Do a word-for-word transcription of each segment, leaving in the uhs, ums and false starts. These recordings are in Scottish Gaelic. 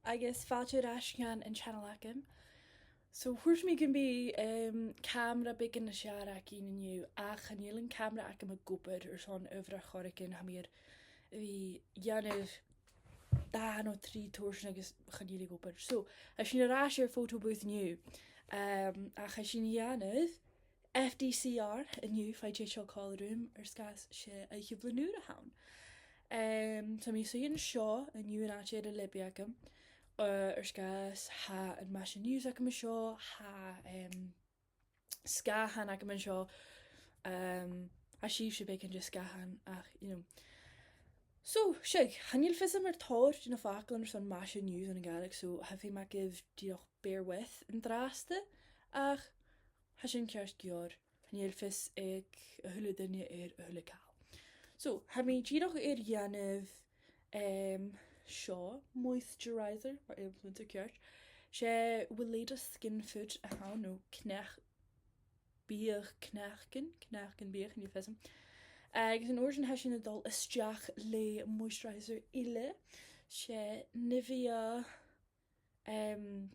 agus fàilte air ais dhan an channel agam. So, thuirt mi gum bi, em, camara beagan nas fheàrr againn an-diugh, ach chan eil an camara agam ag obair airson adhbhar air choreigin, tha mi air a bhith a' dèanamh dhà no trì tursan agus chan eil e ag obair. So, tha sinn air ais air photo booth an-diugh. Em, ach tha sinn a' dèanamh F D C R an-diugh, feumaidh sibh call romham air sgàth 's e oidhche Bhliadhn' Ùr a th' ann. Em, so tha mi a' suidhe an seo an-diugh an àite air an leabaidh agam, eh, air sgàth 's tha am maise-gnùis agam an seo, tha, em, sgàthan agam an seo, em, tha sibhse beagan de sgàthan, ach, you know. So, seadh, chan eil fhios agam air tòrr de na faclan airson maise-gnùis ann an Gàidhlig, so tha feum agaibh dìreach bear with an-dràsta, ach tha sin ceart gu leòr. Chan eil fhios aig a h-uile duine air a h-uile càil. So, tha mi dìreach air dèanamh, em, seo, moisturiser, mar influencer ceart. 'S e Weleda Skin Food a th' ann, no cneach-, biadh cneachain, cneachain biadh, chan eil fhios agam. Agus an uair sin tha sinn a' dol a-steach le moisturiser eile. 'S e Nivea, em,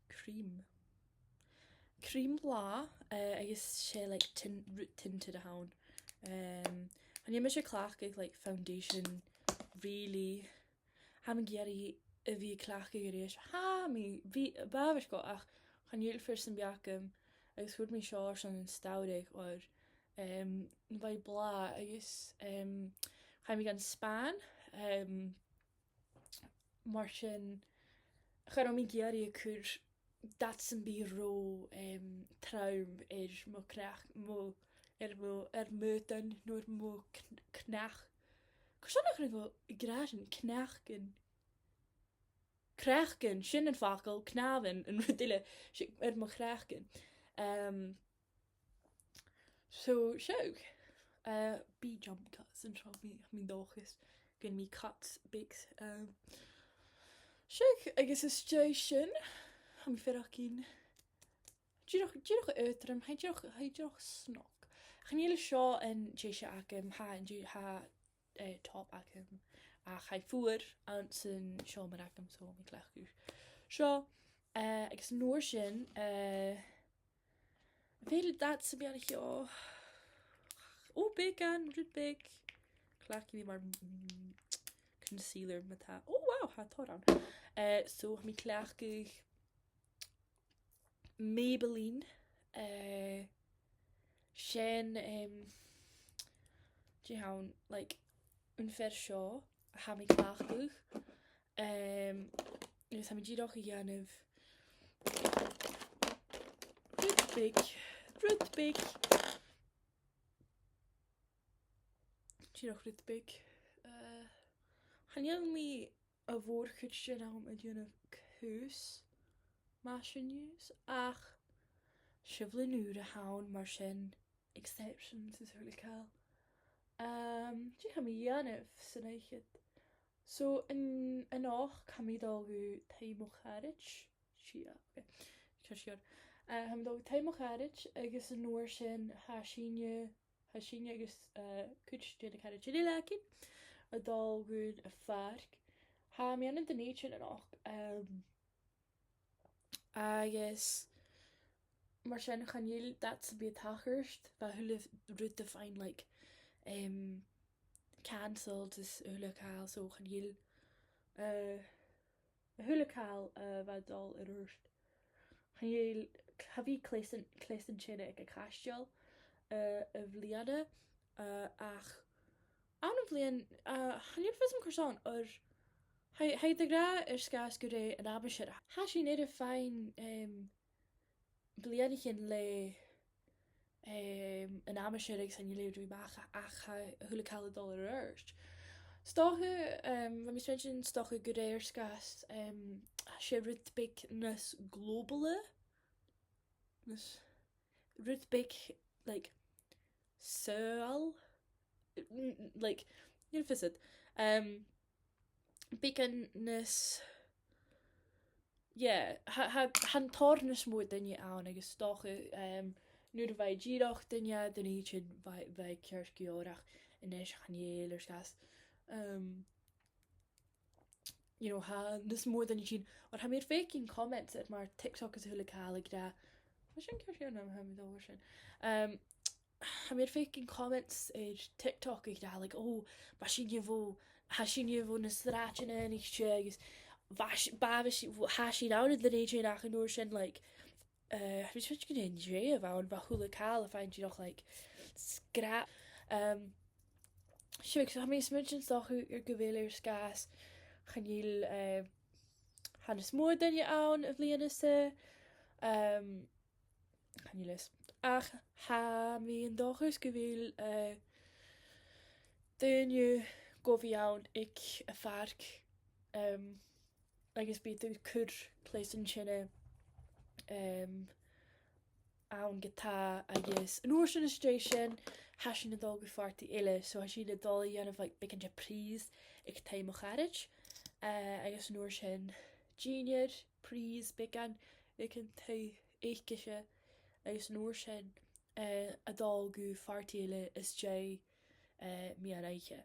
cream. Cream latha, eh, agus 's e, like, tin-, rud tinted a th' ann. Em, chan eil mise a' cleachdadh, like, foundation, really. Tha mi ag iarraidh a bhith a' cleachdadh a-rithist. Tha mi, bha, bha mi seo, ach chan eil fhios am beachd agam, agus chuir mi seo airson an t-samhraidh, oir, em, bha e blàth, agus, em, chaidh mi dhan Spàinn, em, mar sin, cha robh mi ag iarraidh a chur dad sam bith ro, em, trom air mo chneach-, mo, air mo, air m' aodann, no air mo cn-, cneach-, carson a chuir mi gu gràisean, cneachain. Cneachain, sin am facal, cnàmhan, an rud eile, 's e, air mo chneachain. Em, so, seo, eh, bidh jump cuts an seo, tha mi, tha mi an dòchas gun bi cuts beag, em, seo, agus às dèidh sin, tha mi a' faireachdainn dìreach, dìreach aotrom, tha e dìreach, tha e dìreach snog. Chan eil seo an t-sèisean agam, tha, an t-, tha, eh, top agam, ach tha e fuar anns an t-seòmar agam, so tha mi a' cleachdadh seo. Eh, agus an uair sin, eh, a bheil dad sam bith an seo? Ò, beagan, rud beag. Cleachdaidh mi mar, mm, concealer ma-thà. Ò, wow, tha tòrr ann. Eh, so tha mi a' cleachdadh Maybelline, eh, sin, em, dè th' ann, like, am fear seo a tha mi a' cleachdadh. Em, agus tha mi dìreach a' dèanamh rud beag, rud beag. Dìreach rud beag. Eh, chan eil mi a' mhòr-chuid den àm a' dèanamh cus maise-gnùis, ach 's e Bhliadhn' Ùr a th' ann, mar sin, exceptions is a h-uile càil. Em, dè tha mi a' dèanamh san oidhche? So, an, a-nochd, tha mi a' dol gu taigh mo charaid. Sia, ok. Ceart gu leòr. Eh, tha mi a' dol gu taigh mo charaid, agus an uair sin, tha sinne, tha sinne agus, eh, cuid de na caraidean eile againn a' dol gun a' phàirc. Tha mi ann an Dùn Èideann a-nochd, em, agus mar sin chan eil dad sam bith a' tachairt, bha a h-uile rud a' faighinn, like, em, cancelled is a h-uile càil, so chan eil, eh, a h-uile càil, eh, a bha dol air adhart. Chan eil, cha bhi cleas an, cleas an teine aig a' chaisteal, eh, am-bliadhna, eh, ach ann am-bliadhna, eh, chan eil fhios agam carson, oir tha, tha iad ag ràdh air sgàth 's gur e an aimsir. Tha sinn air a bhith, em, bliadhnaichean le, em, an aimsir agus an leabhar a-mach ach, ach tha a h-uile càil a' dol air adhart. 'S dòcha, em, bha mi a' smaointinn 's dòcha gur e air sgàth, em, 's e rud beag nas globala, nas, rud beag, like, saoghal, n-, n-, like, chan eil fhios agad. Em, beagan nas, yeah, tha, tha, tha tòrr nas motha dhaoine ann agus 's dòcha, em, nuair a bha e dìreach duine, duine eile, bha, bha e ceart gu leòr ach a-nis chan eil air sgàth, em, you know, tha nas motha dhaoine a' tighinn, oir tha mi air faicinn comments air mar TikTok is a h-uile càil ag ràdh, bha sin ceart gu leòr, tha mi a' dol a dh'innse sin. Um, tha mi air faicinn comments air TikTok ag ràdh, like, "Oh, bha sinne bho, tha sinne bho na sràidean a-nis," agus bha s-, bha, bha s-, tha sinn ann an Dùn Èideann ach an uair sin, like, uh, tha mi a' smaointinn gun e an-dè a bh' ann, bha a h-uile càil a' faighinn dìreach, like, scrap. Um, seo, so tha mi a' smaointinn 's dòcha gu bheil air sgàth 's chan eil, uh, tha nas motha duine ann a' bhliadhna-sa, um, chan eil fhios. Ach tha mi an dòchas gu bheil, eh, daoine gu bhith ann aig a' phàirc, em, agus bidh iad a' cur cleasan-teine, em, ann ge-tà agus an uair sin às dèidh sin, tha sinn a' dol gu pàrtaidh eile, so tha sinn a' dol a dhèanamh, like, beagan de prìos aig taigh mo charaid, eh, agus an uair sin dìnnear, prìos beagan aig an taigh aicese, agus an uair sin, eh, a' dol gu pàrtaidh eile às dèidh, eh, meadhan-oidhche.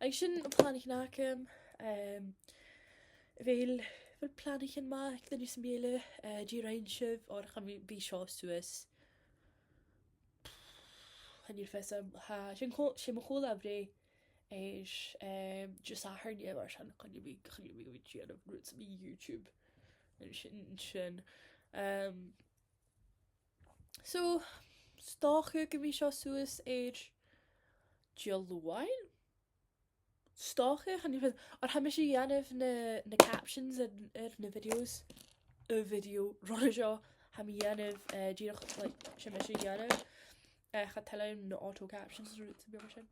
Agus sin na planaichean agam, em, a bheil, a bheil planaichean math aig duine sam bith eile, eh, dè rinn sibh, oir cha bhi, bidh seo suas. Chan eil fhios agam, tha, sin co-, sin mo cho-là-breith air, em, Disathairne, mar sin, chan eil mi, chan eil mi gu bhith a' dèanamh rud sam bith YouTube. An sin, sin. Em, so, 's dòcha gum bi seo suas air Diluain? 'S dòcha, chan eil fhios, oir tha mise a' dèanamh na, na captions air, air na videos, a' video roimhe seo, tha mi a' dèanamh, eh, dìreach, like, 's e mise a' dèanamh, eh, cha toil leam na auto captions no rud sam bith mar sin.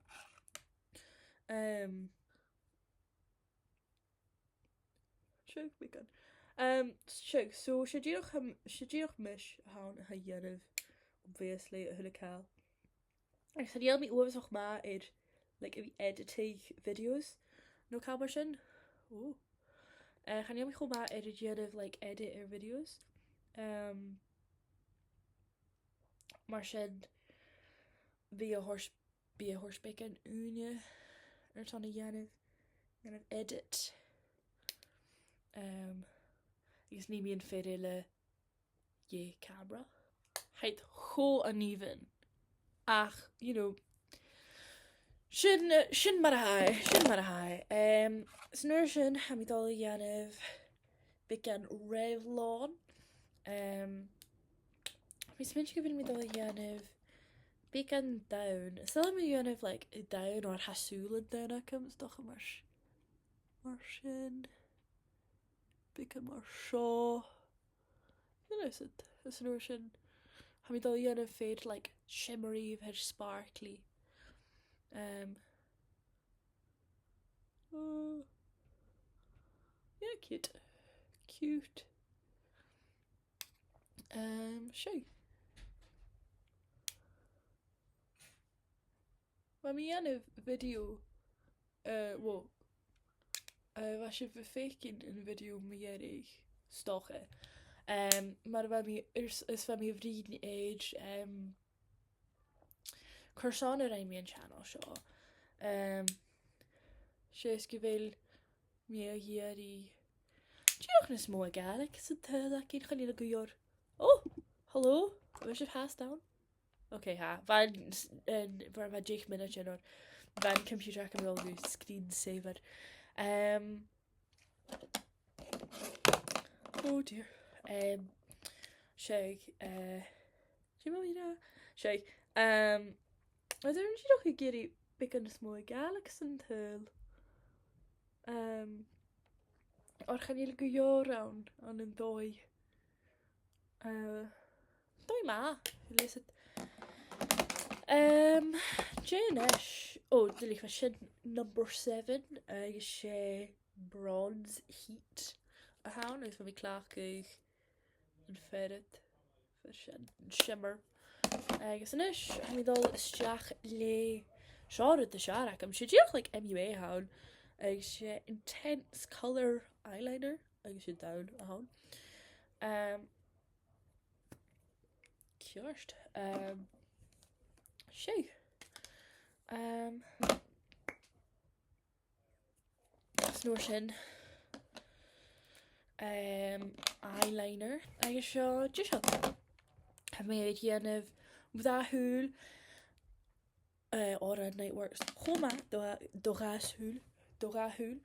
Em, Seadh, beagan. Um, seadh, so 's e dìreach, um, 's e dìreach mise a th' ann a tha a' dèanamh, obviously, a h-uile càil. Agus chan eil mi uabhasach math air, like, a bhith editing videos no càil mar sin. Oh. Eh, chan eil mi cho math air a dhèanamh, like, edit air videos. Um, mar sin, bidh e a' toirt bidh e a' toirt beagan ùine airson a dhèanamh, dhèanamh edit. Um, agus nì mi am fear eile dhan camera. Tha iad cho uneven. Ach, you know, sin, sin mar a tha e, sin mar a tha e. Um, 's an uair sin, tha mi a' dol a dhèanamh beagan Revlon. Um, tha mi a' smaointinn gu bheil mi a' dol a dhèanamh beagan donn. Saoil am bi mi a' dèanamh, like, donn oir tha sùilean donn agam, 's dòcha mar s-, mar sin. Beagan mar seo. Sin e, 's an uair sin, tha mi a' dol a dhèanamh fear, like, shimmery, fear sparkly. Um, Oh. Yeah, cute. Cute. Um, seo. Bha mi a' dèanamh video, uh, well, uh, bha sibh a' faicinn an video mu dheireadh, 's dòcha. Um, mar a bha mi, is, is bha mi a' bruidhinn air, um, carson a rinn mi an channel seo. Um, 's e 's gu bheil mi ag iarraidh dìreach nas motha Gàidhlig san t-saoghal againn, chan eil gu leòr. Oh, hello? A bheil sibh fhathast ann? Ok, tha. Bha, eh, bha, bha deich mionaidean air, bha an computer agam a' dol gu screensaver. Um, Oh dear. Um, seadh, eh, dè bha mi ag ràdh? Seadh, um, a bheil sibh dìreach ag iarraidh beagan nas motha Gàidhlig san t-saoghal? Um, oir chan eil gu leòr ann, ann an dòigh. Uh, dòigh math, leis an, um, dè a-nis? Oh, duilich, bha sin number seven, agus 's e Bronze Heat a th' ann, agus bha mi a' cleachdadh an fhear ud, fear sin, an shimmer. Agus a-nis, tha mi a' dol a-steach le seo rud as fheàrr agam. 'S e dìreach, like, M U A a th' ann, agus 's e Intense Colour Eyeliner, agus 's e donn a th' ann. Um, ceart. Um, seo. Um, 'S An uair sin, um, eyeliner. Agus seo deiseil. Tha mi air a dhèanamh do dhà shùil, uh, air an Niteworks cho math do, do dhà shùil, do dhà shùil.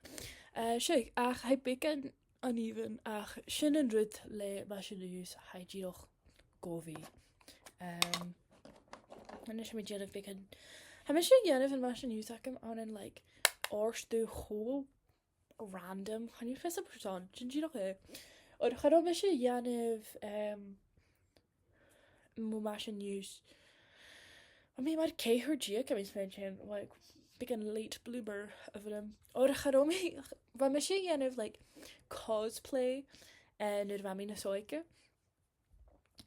Uh, seo, ach tha e beagan uneven, ach sin an rud le maise-gnùis, tha e dìreach gu bhith. Um, a-nis tha mi a' dèanamh beagan, tha mise a' dèanamh am maise-gnùis agam ann an, like, òrdugh cho random. Chan eil fhios agam carson, sin dìreach e. Oir cha robh mise a' dèanamh, um, mo mhaise-gnùis. Bha mi mar ceithir deug, tha mi a' smaoineachadh, like, beagan late bloomer a bh' annam. Oir cha robh mi, bha mise a' dèanamh, like, cosplay, uh, nuair a bha mi nas òige.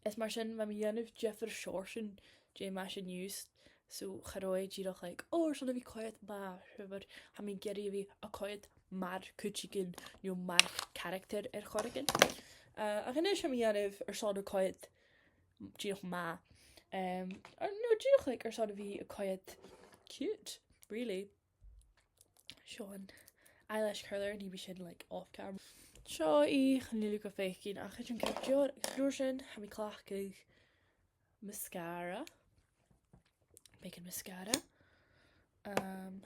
Is mar sin, bha mi a' dèanamh diofar sheòrsan de mhaise-gnùis. So, cha robh e dìreach like, "Oh, airson a bhith a' coimhead math," mar tha mi ag iarraidh a bhith a' coimhead mar cuideigin, no mar character air choreigin. Uh, ach a-nis tha mi a' dèanamh airson a' coimhead dìreach math. Um, or, no, dìreach, like, airson a bhith a' coimhead cute, really. Seo an eyelash curler, nì mi sin, like, off camera. Seo i, chan eil thu ga faicinn, ach tha sin ceart gu leòr. An uair sin, tha mi a' cleachdadh mascara. Beagan mascara. Um,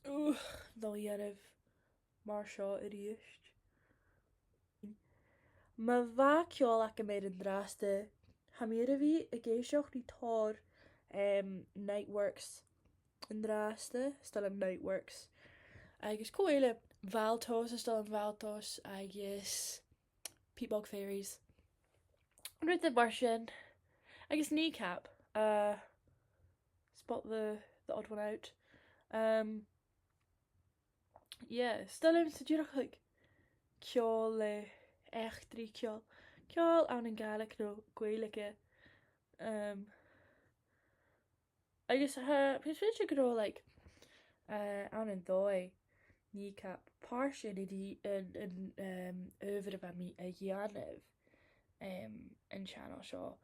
uh, dol a dhèanamh mar seo a-rithist. Ma bha ceòl agam air an-dràsta, tha mi air a bhith ag èisteachd ri tòrr, um, Niteworks an-dràsta, 's toil leam Niteworks. Agus cò eile, Valtos, 's toil leam Valtos, agus Peatbog Faeries. Rudan mar sin. Agus Kneecap, uh, spot the, the odd one out. Um, yeah, 's toil leamsa dìreach, like, ceòl le eachdraidh, ceòl, ceòl ann an Gàidhlig no Gaeilge. Um, agus tha, tha mi a' smaoineachadh gun robh, like, uh, ann an dòigh Kneecap pàirt dhen, dhen, dhen, um, oeuvre a bha mi a' dèanamh, um, an channel seo.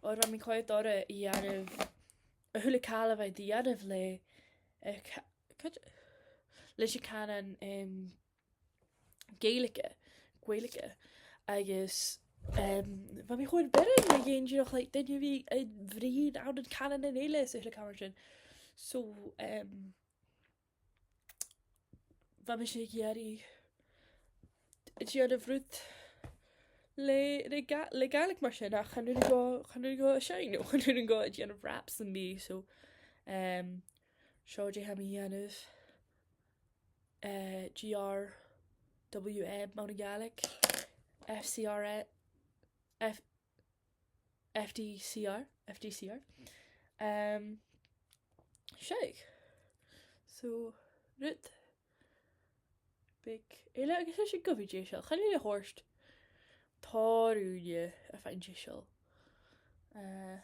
Oir bha mi cho dona a dhèanamh, a h-uile càil a bha iad a' dèanamh le, uh, ca-, cad-, leis a' chànan, um, Gaeilge, Gaeilge, agus, um, bha mi cho air bhioran mu dheidhinn, you know, like, daoine a bhith a' bruidhinn ann an cànanan eile 's a h-uile càil mar sin. So, um, bha mise ag iarraidh dèanamh rud le, le Ga-, le Gàidhlig mar sin, ach chan urrainn dhomh, chan urrainn dhomh a' seinn, no chan urrainn dhomh dèanamh raps sam bith, so, um, seo dè tha mi a' dèanamh. Uh, G R W M ann an Gàidhlig, F C R, F, F D C R, F D C R. Um, seo. So, rud beag eile agus tha sinn gu bhith deiseil. Chan eil e a' toirt tòrr ùine a' faighinn deiseil. Uh,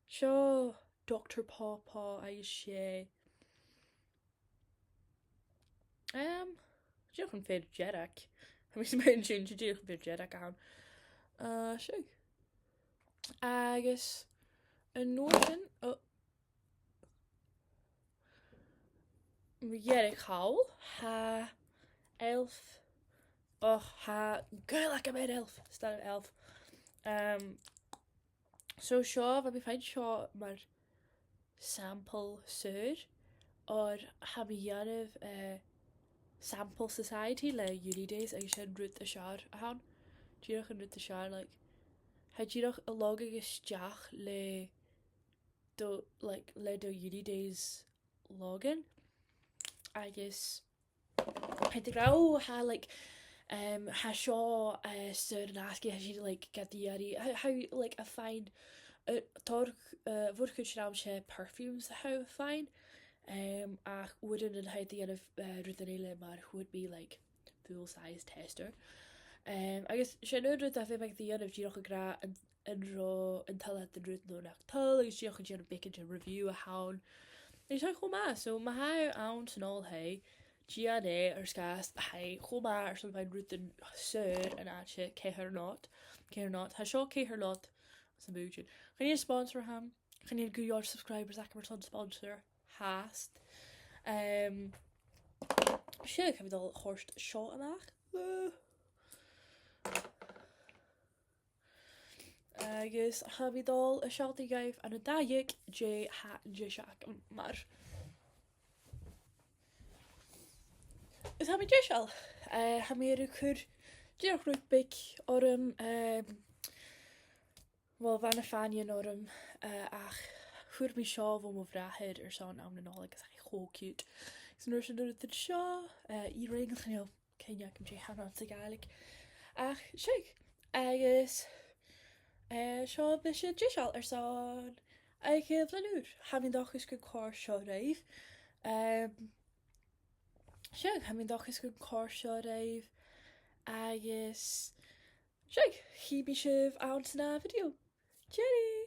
seo Doctor Pawpaw agus 's e, um, dìreach am fear dearg. Tha mi a' smaoineachadh gur e dìreach am fear dearg a th' ann. Uh, seo. Agus an uair sin, oh, mu dheireadh thall, tha Elf. Oh, tha gaol agam air Elf. 'S toil leam Elf. Um, so seo, bha mi a' faighinn seo mar sample saor, oir tha mi a' dèanamh, uh, sample society le Unidays agus 's e an rud as fheàrr a th' ann. Dìreach an rud as fheàrr, like, tha e dìreach a' logadh a-steach le do, like, le do Unidays login. Agus tha iad ag ràdh, oh, tha, like, um, tha seo, uh, saor an-asgaidh, tha sinn, like, gad iarraidh, tha, tha, like, a' faighinn, uh, tòrr, uh, a' mhòr-chuid den àm 's e perfumes a tha thu a' faighinn. Um, ach uaireannan tha iad a' dèanamh, uh, rudan eile mar would be, like, full size tester. Um, agus 's e an aon rud a bhiodh mi a' dèanamh, dìreach ag ràdh an, an robh, an toil leat an rud no nach toil, agus dìreach a' dèanamh beagan de review a th' ann. Agus tha e cho math, so ma tha thu ann san oilthigh, dèan e air sgàth 's tha e cho math airson faighinn rudan saor an àite, ceithir not, ceithir not. Tha seo ceithir not, sa bùthan. Chan eil sponsor a th' ann, chan eil gu leòr subscribers agam airson sponsor. fhathast. Um, seo, tha mi dol a thoirt seo a-mach. Uh. Agus tha mi dol a shealltainn dhuibh an-dràsta dè tha an deise agam mar. Is tha mi deiseil. Uh, tha mi air a chur dìreach rud beag orm, um, well, bha na fàinnean orm, uh, ach chuir mi seo bho mo bhràthair airson àm na Nollaig agus tha e cho cute. Agus an uair sin nuair a tha seo, uh, earrings, you know, chan eil cuimhne agam dè th' ann sa Ghàidhlig. Ach, seadh, agus, uh, seo mise deiseil airson oidhche Bhliadhn' Ùr. Tha mi an dòchas gun còrd seo ribh. Um, seadh, tha mi an dòchas gun còrd seo ribh. Agus, seadh, chì mi sibh anns an ath video. Cheery!